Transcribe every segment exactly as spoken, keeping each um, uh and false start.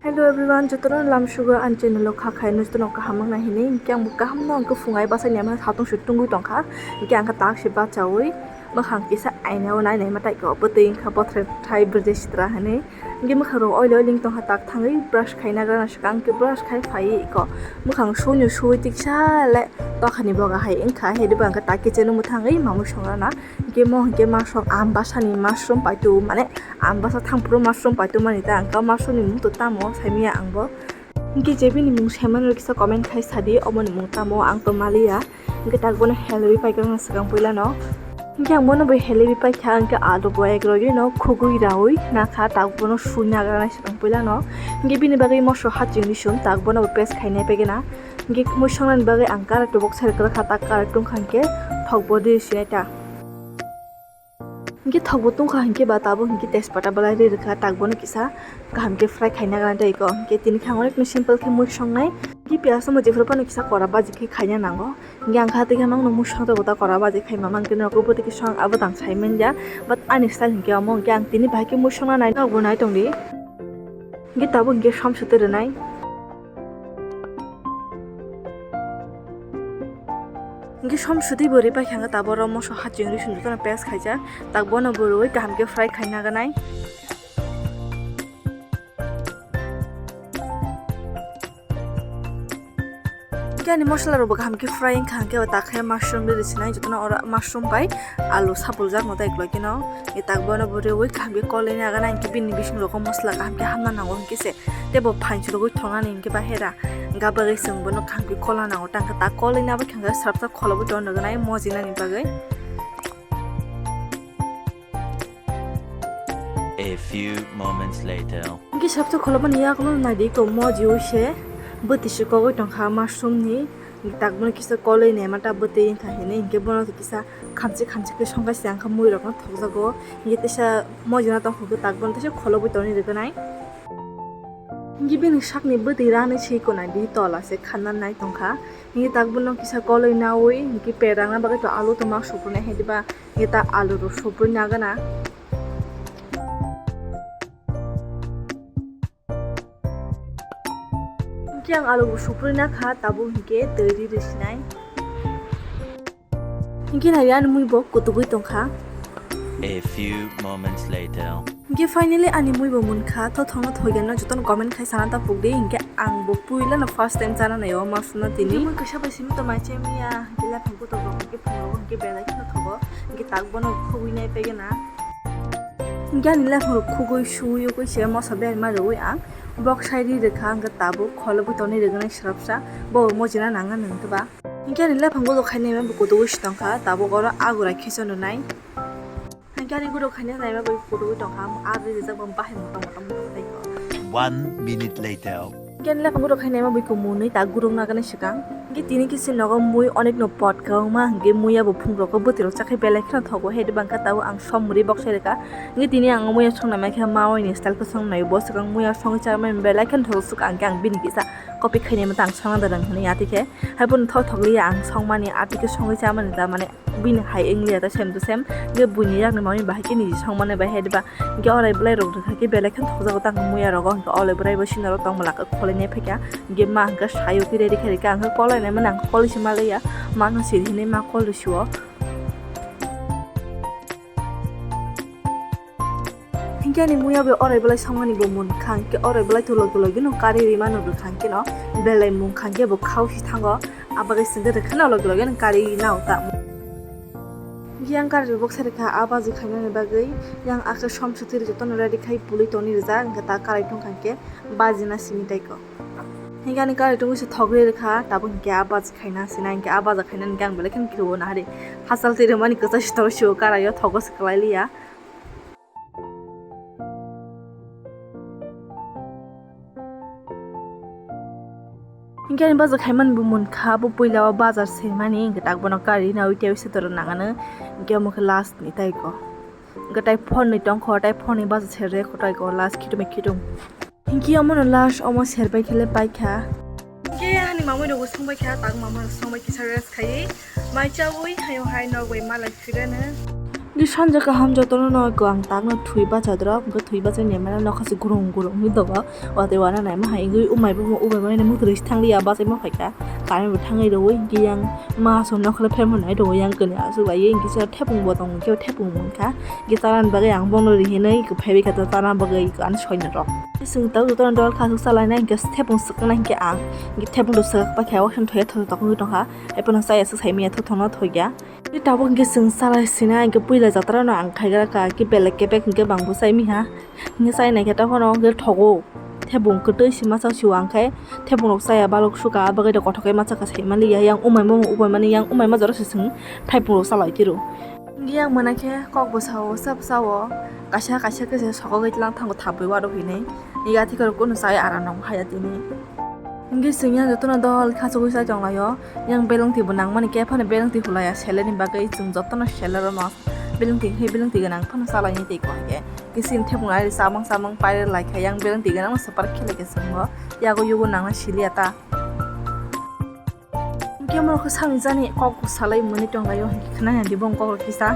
Hello everyone, jotono lamsugo ani channel o kha khai no jotono kaham wngna hinwi. Hinkhe ang bo kaham no, ang khe phungai bwsai ni ama satung se tungwi tongkha. Hinkhe ang khe tak se bachaui mwkhang kisa aina o nai nai ma tai ko, bwtwi wngkha bothrai thai bwrwi sitra hinwi. Hinkhe mwkhang rok oile oile wng tongkha, tak thangwi brush khaina gana swkang, hinkhe brush khai phaiwi ko mwkhang sui no sui tiksa le tokha ni boga hai wngkha, hedi bo ang khe tak kitchen o mwthangwi mamwi songrana. Hinkhe mo hinkhe masrok ambasa ni mushroom paitu, mane ambasa thangphuru mushroom paitu mani ta, ang khe mushroom ni mung to tamo saimanya ang bo. Hinkhe je bini mung saimanrok kisa comment khai sadi, omo ni mung tamo ang to maliya. Hinkhe tak bono helwi paikha wngna swkang puila no. Hinkhe ang bono bo helwi paikha, hinkhe alu bo ek rogwi no khugui raui nakha, tak bono sui nagra nai swkang puila no. Hinkhe bini bagwi moso haching risum, tak bono bo paste khainai pegena. Hinkhe mui songnani bagwi ang karak tubuk sari kwrwkha, tak karak tungkha hinkhe thok bo ri sinai ta. Hinkhe thok bo tungkha hinkhe ba tabuk hinkhe tejpata belai ri rwkha, tak bono kisa kaham khe fry khaina gana tei ko. Hinkhe tini khe ang onek no simple khe mui songnai. Hinkhe piyaj no jephuru phano kisa kora baji khe khaina nango. Hinkhe ang kha tei khe nokno mui songjago ta kora baji khaima mankhe nokbo bwtwi khe song abo tang sai manya. But ani style hinkhe omo, hinkhe ang tini bahai khe mui songna nai, nokbo nai tongdi. Hinkhe tabuk hinkhe som sotwi rwnai. Hinkhe som sotwi bo ri paikha, hinkhe tabuk oro moso haching risum jotono paste khaijak, tak bono bo rwui kaham khe fry khaina ganai. Hinkhe ani mosola rok bo kaham khe fry wngkha, hinkhe o takhe mushroom ri sinai, jotono oro mushroom bai alu sapuljak no tai ukulok khe no. Hinkhe tak bono bo rwui kaham khe kolwi nai, hinkhe bini bising rogo mosola kaham khe hamna nango hinkhe se. Tei bo phan chirogwi thongnani hinkhe bahera. Hinkhe bagwi chwng bono kaham khe kolna nango, tang khe ta kolwi nai abo khe hinkhe swrapsa kholobwi tongna nangnai mojinani bagwi. A few moments later. Hinkhe swrapsa kholobani yakulo naidi ko mojiui se bwtwi se kogwi tongkha mushroom ni. Tak bono kisa kolwi naima ta bwtwi wngkha hinwi hinkhe bono kisa khamchi khamchi khe songkha se, ang khe mui rokno thokjago. Hinkhe teisa mojina tongkha, tak bono teisa kholobwi tongwi rwgwnai. Hinkhe bini sakni bwtwi ranwi se ko naidi tola se khanna nai tongkha. Hinkhe tak bono kisa kolwi naui hinkhe perangna bagwi to alu tongma suprunai hai diba, hinkhe ta alu rok suprui nagana. Hinkhe ang alu bo suprui nakha, tabuk hinkhe twi ri ri sinai. Hinkhe nai ani mui bo kutugwi tongkha. A few moments later. Hinkhe finally ani mui bo munkha, thothongno thoiganno jotono comment khai sana ta pukdi, hinkhe ang bo puila no first time chana naio mushroom no tini. Hinkhe mui kaisa bai simi tongmai chemiya, hinkhe lephang kutok rok hinkhe phungo hinkhe belai kheno thogo, hinkhe tak bono khugui nai pegena. Hinkhe ani lephang rok khugui sui ugui se moso berma rwui ang bok sai ri rwkha, hinkhe tabuk kholobwi tonwi rwgwnai swrapsa, bo mojina nangna nangtwba. Hinkhe ani lephang kutok khainai bo kutugui se tongkha, tabuk oro agura khecho nwnai. Hinkhe ani guro khaina naima bai kutugwi tongkha, amo ar rijak bo bahai motom motom tongkha. One minute later. Hinkhe ani lephang guro khaina naima bai kumunwi ta gurung nagani swkang. Hinkhe tini kisi nogo mui onek no pot kwbangma, hinkhe muya bo phung rok bwtwi rok chakhai belai kheno thogo, hede bangkha tabuk ang som muri bok sai rwkha. Hinkhe tini ang muya songna mai khe ma oi ni style khe song nai bo swkang muya songwi cha mani belai kheno thogo swkang, hinkhe ang bini kisa copy khainai mata ang songna darang hinwi atwi khe. Hai bono thok thok liya ang songmani atwi khe songwi cha mani da mane. Bini hai wng liya ta same to same. Hinkhe buini yakni mami bahai khe niji songmani bahai diba. Hinkhe orai bwlai rok rwkha khe belai kheno thokjago tang muya rogo, hinkhe olai bwrai bo sino rok tong bwlak khe kholai nai phaikha. Hinkhe ma hinkhe sayo khe ready khe rikha, hinkhe kolai nai mani ang kolai se malaiya. Mano siri hinwi ma kolai sio. Hinkhe ani muya bai orai bwlai songmani bo munkha, hinkhe orai bwlai to logi logi no kari ri mano rwkha, hinkhe no belai munkha, hinkhe bo khao si thango. Abagwi sengkhe rwkha no logi logi no kari nao ta. Yang kari rwbok sai rwkha, ah baji khainani bagwi. Yang akhe som sutwi jotono ready khai pulwi toni rijak, hinkhe ta karai tongkha hinkhe baji na simi tai ko. Hinkhe ani karai tongwi se thogri rwkha, tabuk hinkhe ah baji khaina sina, hinkhe ah baji khainani hinkhe ang belai kheno kiriwo nahari. Hachal twi rwmani kwchai se tongwi sio, karaio thogo se kwlai liya. Hinkhe ani bazar khaimani bo munkha, bo puila o bazar semani, hinkhe tak bono kari nawi tei se toro nangano, hinkhe omo khe last ni tai ko. Hinkhe tai phone ni tongkho, tai phone ni bazar serre kho tai ko last khitum khitum. Hinkhe omo no last omo serbai khe le paikha. Hinkhe ani mamui rok bo songbai kha, tak mamui rok songbai kisa rest khaiwi mai chawi hayo hai nok bai malai phirano. Di sanja kaham jotono no ko ang takno thwi bachadrok, hwnkhe thwi bachai naimano nokha se gurung gurung hwnwi dogo. Watwi wana naima hai wngwi umai bomo, umai bomo muthri thanglia bachaima phaikha. Tani bo thangwi rwui hwnkhe yang ma som nokha le pherma nai rwui yang kani aswk laiwi hwnkhe se thepung bo tong hwnkhe thepung bo wngkha. Hwnkhe chana bagwi ang bono rihinwi phaiwi kha chana bagwi ani soina rok. Chwng tabuk jotono dol khasuk chalainai hwnkhe thepung swknai hwnkhe ang hwnkhe thepung rok swkak paikha o hwnkhe thoya thoya tongwi tongkha. Ephano chaya swk saimanya thothokno thoya. Tabuk hwnkhe chwng chalai sina hwnkhe puila jatra no ang khaigra ka hwnkhe belek kebek hwnkhe bangbo chai miha hwnkhe chai naikhe tei phano hwnkhe thogo thebung kwtwi sima chao sio ang khe thebung rok chaya balok suka abagwi rok kothok khe masa kha sai mali ya yang umai mo umai mani yang umai ma jora se chwng thaipung rok chalai tiro hwnkhe yang mwnai khe kok bo sao sab sao kaisa kaisa khe se sokogwi tlang thango thapwi warok hinwi yathikar kunu chai aram nang haya tini. Hwnkhe chwng yang jotono dol khachugwi chai tonglaio. Yang belengtwi bo nangmani khe phano belengtwi hulaiya seleni bagwi chwng jotono selerno belengtwi khe belengtwi gwnang phano chalaini tei koi khe. Kisin thepung ari chamang chamang pairwk laikha yang belengtwi gwnangno swpar khe laikha chwngbo. Yago yugo nangna siliya ta. Hwnkhe omo khe samijani kok salai mwnwi tonglaio hwnkhe khna ya di bong kok rok kisa.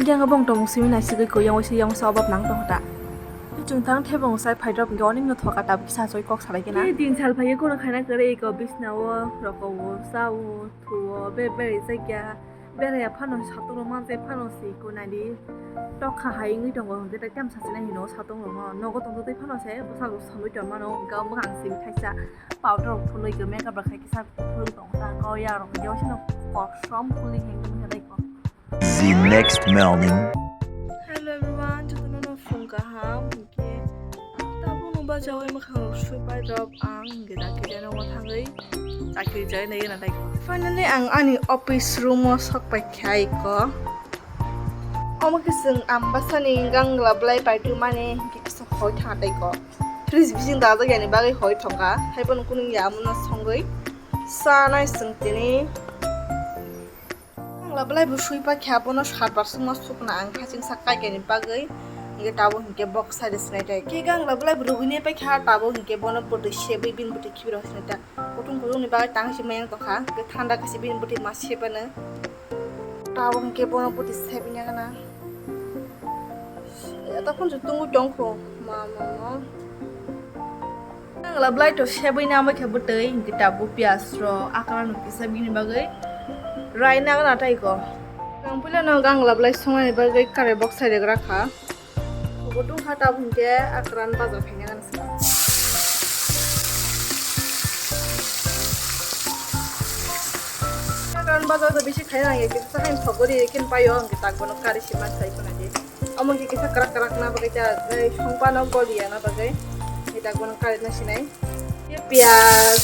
Hwnkhe ang bong tongmung simi naisigwi koi yang waisa yang waisa obab nang tongkha ta. Chwng thang thebong sai phaidrop hwnkhe onek no thoka tabuk kisa achoi kok salai khe na. Tei din sal phaiwi kono khaina kwrwi eko bisna o roko o cha o thu o be berai jakya. Beraiya phano satung rok manjak phano si kunani tokha hai wngwi tongo hwnkhe tei tamo sachina hino satung rokno nogo tongtwi phano se bwsarok somwi tongmano hwnkhe omo ang simi thaisa powder rok phulwi khe makeup rok khai kisa phulwi tongo ta hwnkhe o yarok hwnkhe waisano kosom phulwi hai wngkha tei ko. The next morning. Hello everyone, jotono no phung kaham hwnkhe tabukno bachaui mwkhang rok sui paidrop ang hwnkhe dakti jana o thangwi dakti jai nai na dai. Finally ang ani office room o sok pai kha iko. Omo khe chwng Ambasani gangla bwlai paitwi mani hwnkhe kisa hoi thang dai ko. Fridge bising dajak yani bagwi hoi thangkha. Haiphano kunu ya amono songwi chanai chwng tini. Gangla bwlai bo sui paikha bono sat bar sukma sukna ang haching sak kaikani bagwi hwnkhe tabuk hwnkhe bok side sinai tai. Khe gangla bwlai bo rwgwini paikha tabuk hwnkhe bono bwtwi sebwi bini bwtwi khibiro sinai ta. Kutung kutung ni bagwi tang si mayang tongkha hwnkhe thanda kasi bini bwtwi ma sebano. Tabuk hwnkhe bono bwtwi sebwi nagana. Tabuk phunsu tungwi tongkho ma ma ma. Gangla bwlai to sebwi na bai khe bwtwi hwnkhe tabuk piyaj rok akra no kisa bini bagwi rai nagana tai ko. Ang puila no gangla bwlai songnani bagwi kare bok sai regra kha. Kutung kha tabuk hwnkhe akran bazar khaina gana swnam. Akran bazar to bisi khaina nangya kisa sakha thok gori kin paio hwnkhe tak bono kari sima sai khuna di. Omo khe kisa kwrak kwrak na bagwi ta, tei songpa no goli ya na bagwi. Ita kono kari na sinai. Ye piyaj,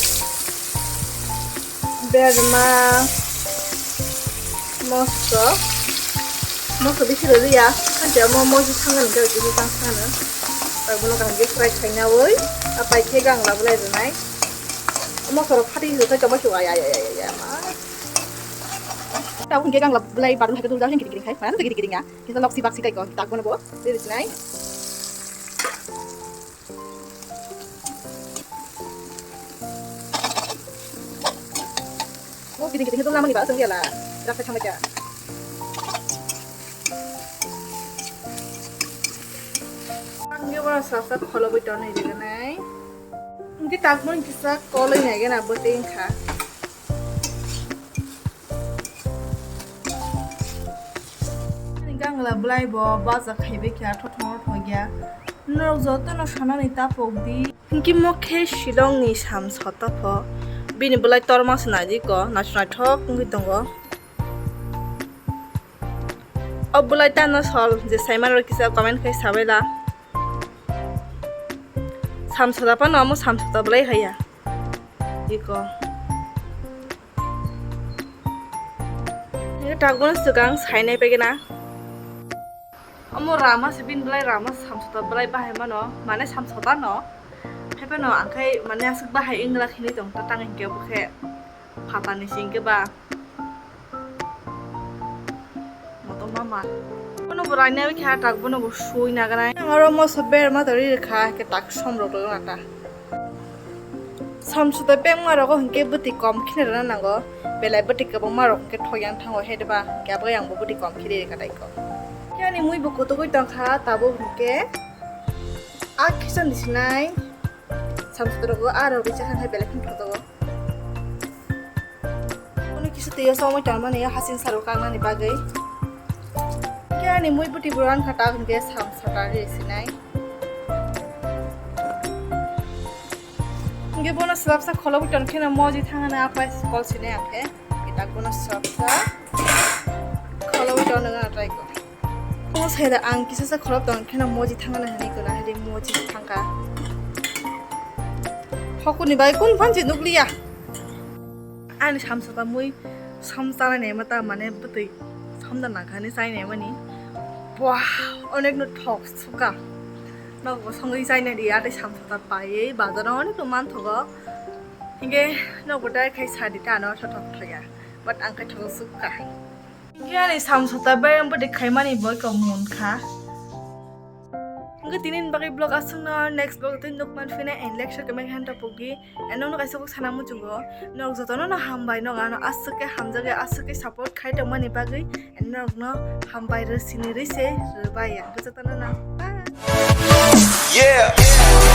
berma, moso, moso bisi rwliya. Hanja mo moso sangan hwnkhe kisa tang sano. Tai bono kaham khe fry khaina oi, apai khe gangla bwlai rwnai. Moso rok phati rwkha chama khe aya aya aya aya ma. Tabuk hwnkhe gangla bwlai barwi hai khe dul jagwi kiri kiri khai, mane kiri kiri ya. Kisa lok sibak sikai ko, tak bono bo, riri sinai. Bo giding giding dul namani ba, aswng yala, rak sai thangbai kha. Ang ge bo sa sa kholo boi tonwi riganai. Ang ge tak bono kisa koloi nai gana bo tei wngkha. Ani gangla bwlai bo baja khaibai kha, thothong thothong ya. Norok jotono sanani tapok di. Hwnkhe mo khe Shillong ni Samsota pho. Bini bwlai torma se naidi ko, naithok naithok wngwi tongo. O bwlai tano sol je saimano kisa comment khai sabaila. Samsota phano omo Samsota bwlai haiya. Iko. Ini takbono swkang sainai pegena. Omo rama se bini bwlai rama Samsota bwlai bahai mano, mane Samsota no. Haiphano angkhai mane aswk bahai wngla khini tong ta tang hinkhe bokhe phatani singkhe ba. Motom ma Ma. Bono bo raina bai kha tak bono bo sui naganai. Ang oro moso berma tori rikha ke tak som rok rok nata. Samsota bengma rogo hinkhe bwtwi kom khina rwna nango. Belai bwtwi kwbangma rok hinkhe thoyang thango hedeba hinkhe abo yang bo bwtwi kom khiri rikha taiko. Khe ani mui bo kotogwi tongkha tabuk hinkhe. A kisa ni sinai. Samsota rogo a rok rikha khe belai khum thotogo. Ani kisa twiyo somoi tongmani hasing saro kangnani bagwi. Khe ani mui bwtwi bo rang kha tak hinkhe samsota ri sinai. Hinkhe bono swlapsa kholo bwtwi tong kheno moji thangna apai kol sinai ang khe. Kitak bono swlapsa kholo bwtwi tong nang try ko. O saida ang kisa sa kholo tong kheno moji thangna hinwi kona hadi moji thangka. Hokuni bai kun phanchi nukliya. Ani samsota mui som chanai naima ta mane bwtwi som da nangkha hinwi chai naimani. Wah, onek no thok suka. Nok bo songwi chai nai di, atwi samsota paiwi bazar o onek no manthogo. Hinkhe nok bo dai khai sadi ta ano thok thok thoya. But ang khai thok suka. Hinkhe ani samsota bereng bwtwi khaimani boi kok munkha. Hinkhe tini ni bagwi vlog aswkno, next vlog twi nukman phina and like share comment khaina tapukdi. And nokno kaisa kok sana muchungo. Nok jotono no hambai, nok ano aswk khe hamjakya, aswk khe support khai tongmani bagwi. And nokno hambai rw sini rw se rwbai ya. Jotono no. Bye. Yeah.